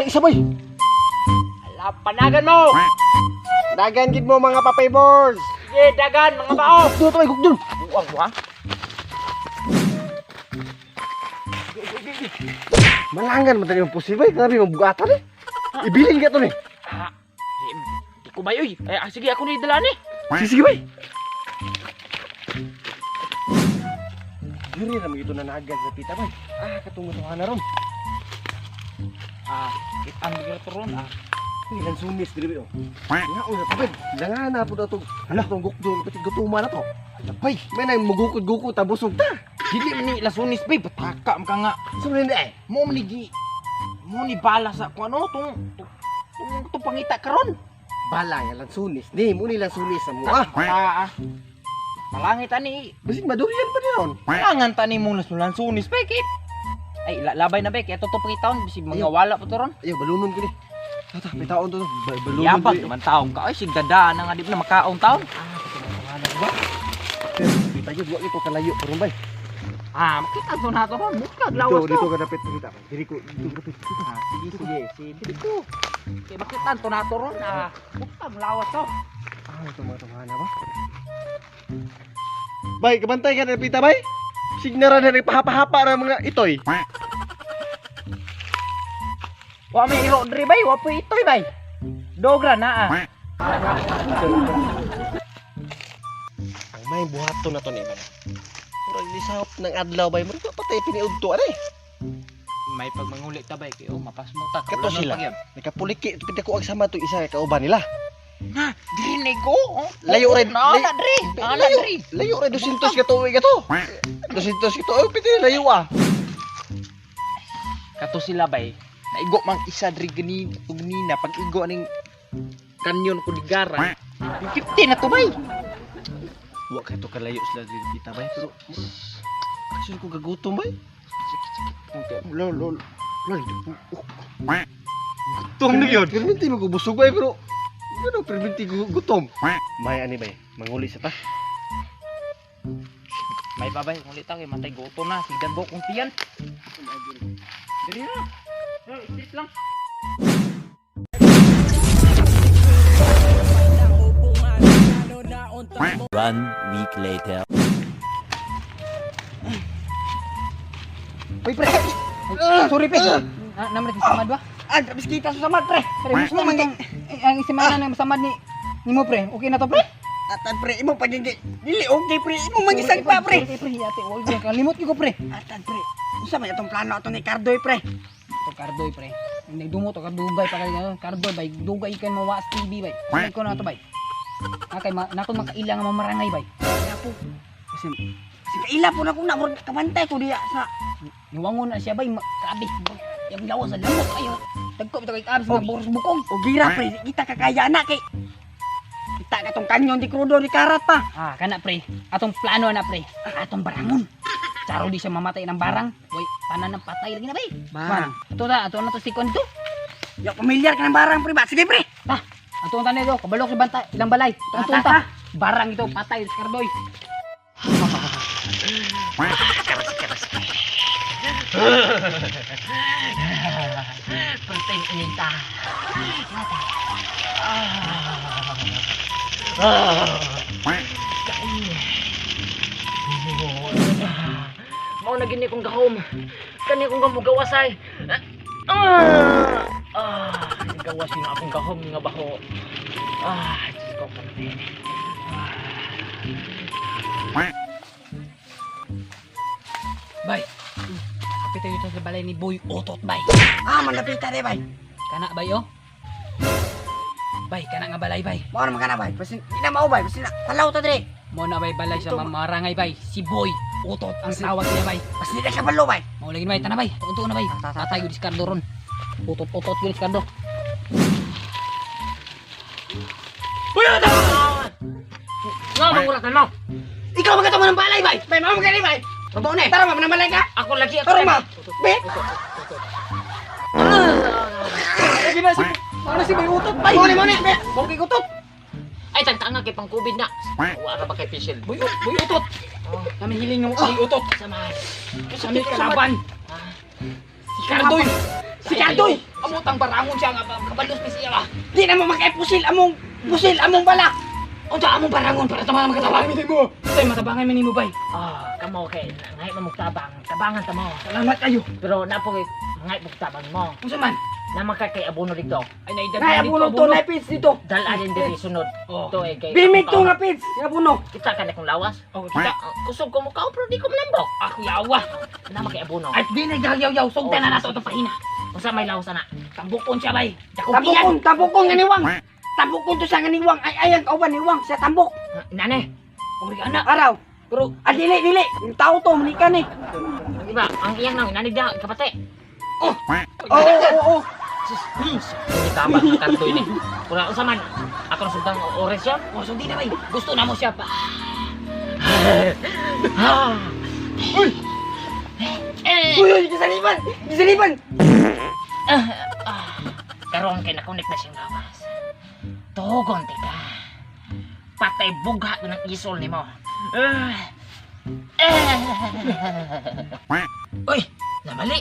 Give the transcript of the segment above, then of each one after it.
isa bay. Ala, panagan mo. Dagan gid mo mga papayboys. Sige, dagan mga bao. Dito to ay gugdon. Buang mo ha. Malangan man tani yung pusil bay, grabe mabugatan eh. Ibilin ka to ni. Ah, di, di ko bay oy. Ay, sige ako ni dala ni. Sige sige bay. Diri ra ito nanagan sa pita bay. Ah, katong na ron. Ah, ang bigla to ron ah. Uy, lansunis diri bay oh. Nga uy, bay. Langana po daw tong hala tong gukdon pati gutuma na to. Ala bay, may nang mugukod-gukod ta busog ta. Dili man ni lasunis bay, bataka man ka nga. Sa man eh. Mo man ni gi mo ni bala sa kung ano tong tong, tong pangita karon. Bala nga lansunis ni, mo ni lansunis sa mo ah. Ah, ah. Malangit ani. Basig madurian pa ni ron. Malangan tani mo lansunis bay kit. Ay, labay na bay kay ato to pangitaon bisig mga Ayaw. wala pa to ron. Ayaw, balunon ko ni. Tata, may taon to. Balunon Yabag ko. naman taong ka. Ay, sigdadaan na nga di na makaong taon. Ba? Pero kita yun, wa ito kalayo karon bay. Ah, makita to na to ron. Mukag Dito, lawas dito to. ka dapit kita. Diri ko, dito ka dapit. Dito. Ah, sige, sige. Sige, dili ko. Kay makita to na to ron. Ah, mukag lawas to. Ah, ito mga tawhana ba? Bay, kabantay ka na pita bay. Signara na nagpahapa-hapa ra mga itoy. Wa may iro diri bay, wa po itoy bay. Dogra na ah. Ang may buhaton na to ni man. Murag lisahop ng adlaw bay, murag wa patay piniudto ani. May pagmanguli ta bay kay oh mapasmo ta. Kato sila. Nakapuliki pita ko ang sama to isa kauban nila. Na, diri ni go. Oh. Layo rin. Na, na diri. Na, na Layo, diri. layo rin 200 ka tuig ka to. 200 ka tuig piti layo ah. Kato sila bay. Naigo mang isa diri gani ug nina pag igo ning kanyon ko digara. 50 na to bay. Wa kay to kalayo sila diri pita bay, pero actually ko gagutom bay. Sakit sakit. Lol lol. Lol. Gutom na yun. Perminti mo ko busog bay pero ano perminti ko gutom. May ani bay, manguli sa ta. May babay, nguli ta kay matay gutom na. Sigdan bo kong tiyan. Diri ra. Eh, street lang. One week later. Uy, pre. Sorry, pre. Ah, naman natin samad ba? Ah, tapos kita sa samad, pre. Pre, gusto man tong eh, ang isimana ng samad ni nimo pre. Okay na to, pre? Atan, pre, imo pagiging dili okay, pre. Imo mangisag pa, pre. Sorry, pre, ate, wag ko kalimot ko, pre. Atan, pre. Unsa man atong plano ato ni Cardoy, pre? To Cardoy, pre. Nagdumo to Cardugay pa kay ano, Cardoy bay, dugay kay mawas TV bay. Sunod ko na to bay. Na kay ma, nakon makaila nga mamarangay bay. Apo. Kasi kasi kaila po na kung na murag kabantay ko diya sa Niwangon na siya bay, grabe. Yang lawas sa lamok ayo. Tagko bitaw kay abs nga boros bukong. o gira, pre. Kita kakaya na kay kita katong kanyon di krudo ni karat pa. Ah, kana pre. Atong plano na pre. Atong barangon. Charo di siya mamatay ng barang. Boy, tanan ng patay lagi na bay. Barang. Ato ta, ato na to si Kondo. Ya pamilyar ka ng barang, pre ba? Sige, pre. Ta, ato ta nito, kabalok si banta, ilang balay. Ato Ta, ta. Barang ito, patay si Cardoy. Patay inita. Mao na gini kong gahom. Kani kong gamugawasay. Ah! Ah, gawas yun akong gahom nga baho. Ah, Diyos ko patay. Bay. Kapit tayo dito sa balay ni Boy Otot, bay. Ah, malapita de, bay. Kana bay oh. Bay, kana nga balay bay. Mao na man kana, bay. Kasi di na mao, bay. Kasi na palaw ta dire. Mo na bay balay sa Ito, mamarangay bay. Si Boy Otot ang tawag niya bay. Kasi di na kabalo, bay. Mao lagi bay, tana bay. Tuon na bay. Tatay gud si Cardo ron. Otot otot gud si Cardo. Uy, ano? Nga manguratan mo. Ikaw magkatamo ng balay, bay. Bay, mao man kani, bay. Totoo na. Tara, ma, balay ka. Ako lagi ako. Tara, ma. Be. Lagi na si Ano si Boy Otot bay? Mao ni, mao ni. Be. Boy Otot. Ay, tangtanga kay pang COVID na. Wa ra ba kay facial? Boy, Boy Otot. Kami hiling ng Boy Otot. Samahan. Kami kalaban. Si Cardoy. Si Kadoy! Amutang barangon siya nga kabalos ni siya ba. Di na mo makaipusil among pusil among balak. Unsa among barangon para sa mga makatabangan nimo. Tay matabangan man nimo bay. Ah, kamo kay ngay mamugtabang, tabangan ta mo. Salamat kayo. Pero napo kay ngay mugtabang mo. Unsa man? Naman ka kay abono dito. Ay naidad Nay abuno to, nay pits dito. Dal-alin diri sunod. Oh. To eh kay Bimig to nga pits, abuno. Kita ka na kong lawas. Oh, kita. Ah, kusog ko mo kao pero di ko malambok. Ako yawa. Naman kay abono. Ay di na yaw yaw sugdan na nato itong pahina. Unsa may lawas ana? Tambukon siya bay. Dakupian. Tambukon, tambukon nga niwang. Tambukon to sa nga niwang. Ay ayang kauban niwang sa tambok. Nane, Uri anak. Araw. Pero Ah, dili, dili. Yung tao to, mali ka ni. di ba? Ang iyang nang nani da kapate. Oo, oo, oo. Sus, hindi tama ang kanto ini. Kung unsa man ako na sugdang oras siya. oh, so di na bay. Gusto na mo siya pa. Ah. Eh. Uy, uy, gisaliban! Gisaliban! Ah, karon kay nakunik na siyang lawas. Tugon ti ka. Patay bugha ko ng isol nimo. Ah. Ah. Uy, namali.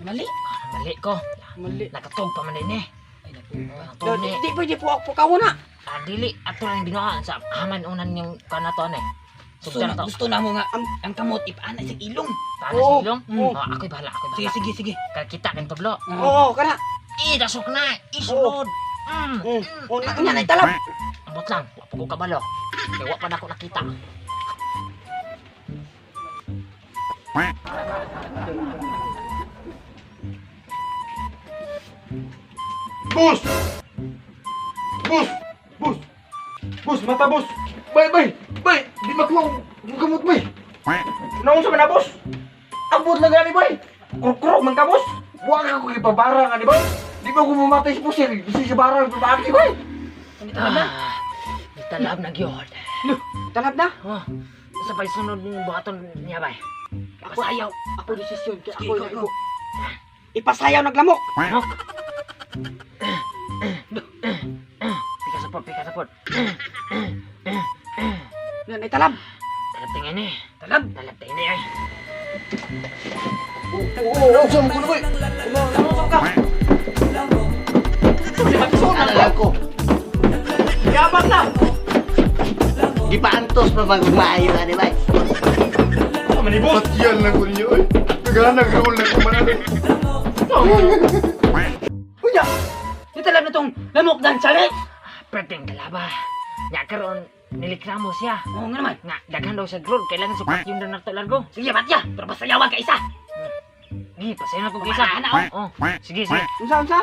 Mali. Namali ko. Mali. Nakatug pa man din eh. Ay nagtug. Nakatug Di, ni. di pwede po ako kawo na. Ah, dili ato lang binuhaan sa haman unan yung kanaton eh. Gusto Sugdan na, to. gusto na mo nga ang kamot ipaana sa ilong. Paano sa Oo. ilong? Oo. Oh, ako'y bahala, ako'y Sige bahala. sige sige. Kaya kita kang tublo. Oo, kana. Eh, dasok na. Isunod. Mm. Mm. Oh, na, unya na italab. Ambot lang, wa pa ko kabalo. Kay wa pa na ako nakita. Bus! Bus! Bus! Bus, mata bus! Bay, bay! Bay! Di makuha ang gamot, bay! Naunsa man na, boss? Ambot lang gani, bay! Kurkurok man ka, boss? Buwag ako kay babarang, ani, bay! Di ba ko mamatay si Pusil? Gusto si barang, babae, bay! Ah, Nitalab na gyud. Talab na. Oh, sa pa'y sunod ng buhaton niya bay. Ako ayaw. Ako desisyon. Kaya Sige, ako ikaw, ikaw. Ipasayaw naglamok. Mok. Pika support, pika support. Na italab. Talab tingin eh. Talab. Talab tingin eh. Ay. Oo, oo, oo, sama ko na, bay! Ano ko? Yabang na! Gipaantos pa bang maayo, ani, bay? Sama ni boss? Patyan lang ko ninyo, oy! Naghanag roll na ko man, Unya. Nitalab na tong lamok dan sali. Perteng kalaba. Nya karon nilikramo siya. Oo nga naman. Nga daghan daw sa ground kailangan sukat yung na to largo. Sige patya, pero basta yawan ka isa. Gi, pasayon ako kisa. Ana, Oh, sige, sige. Unsa unsa?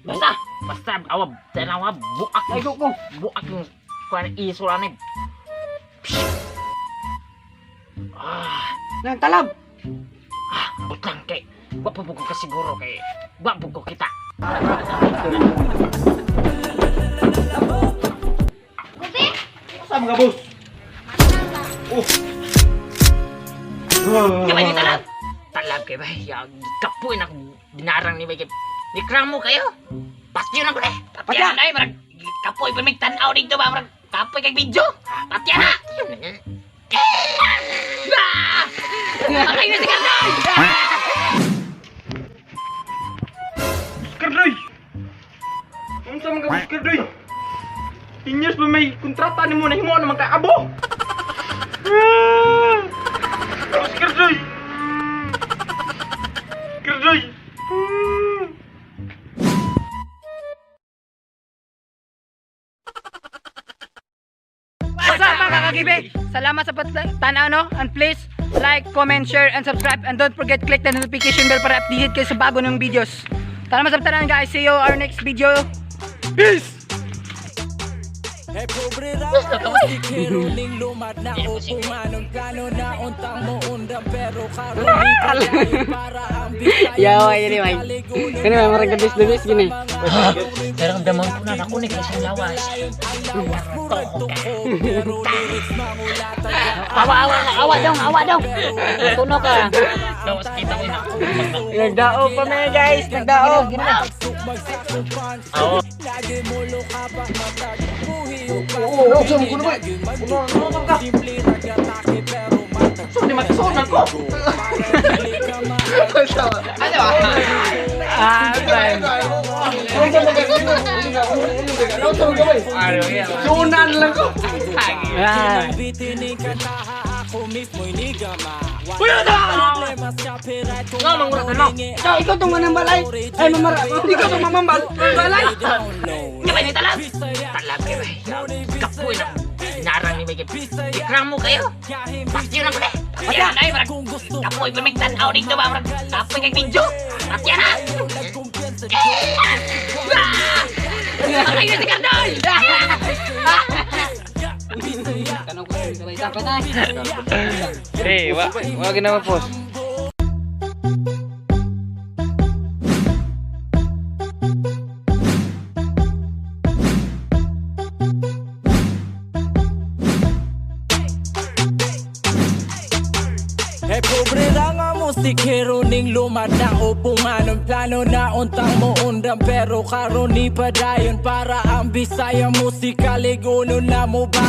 Basta. Basta awab, tanawa buak. Ay ko ko. Buak yung kuan isol ani. Ah, Na talab. ah, ambot lang kay wa pa ko kasiguro kay wa po ko kita. Sama ka, boss? Oh. Di ba nitalab? Talab kay bay, ya kapoy na akong dinarang ni bay kay nikramo kayo. Patyo na ko eh. Patya na ay marag kapoy pa may tan-aw dito ba marag kapoy kay video. Patya na. Ah! Patay na si Kardoy! Kardoy! Unsa man ka, boss, Kardoy? 10 years pa may kontrata nimo na himo naman kay abo. Ah! Boss Kardoy! Kardoy! Ah! What's up mga kakagibi? Salamat sa pagtanaw no? And please like, comment, share, and subscribe. And don't forget click the notification bell para updated kayo sa bago ng videos. Salamat sa pagtanaw guys. See you our next video. Peace! Yawa ini may. Kani may marag dubis-dubis gini. Pero ang damang ko na nakunik na siyang lawas. Toho ka. Awa, awa, awa dong, awa dong. Tuno ka. Lawas kita ko na. Nagdao pa me guys, nagdao. Oo. Oo, oo, sama ko na, bay! So, di magsunan ko! Ano? Ah, fine. Sunan lang ko. Ah. Nga manguratan mo. Ikaw, ikaw tong manambalay. Ay, mamara. Ikaw tong mamambal. Balay. Nga ba ni talag? Talag kayo eh. Kapoy na. Narang ni Miguel. Ikrang mo kayo. Pasyo lang ko eh. Pasyo na eh. Kapoy pa may tanaw dito ba? Kapoy kay video. Pasyo na. Ah! Patay na si Cardoy! Eh, wa wa ginawa post. Eh pobre lang ang musikero ning lumad na upungan. Ang plano na untang mo undang pero karon ni padayon para ang Bisaya musika liguno na mo ba.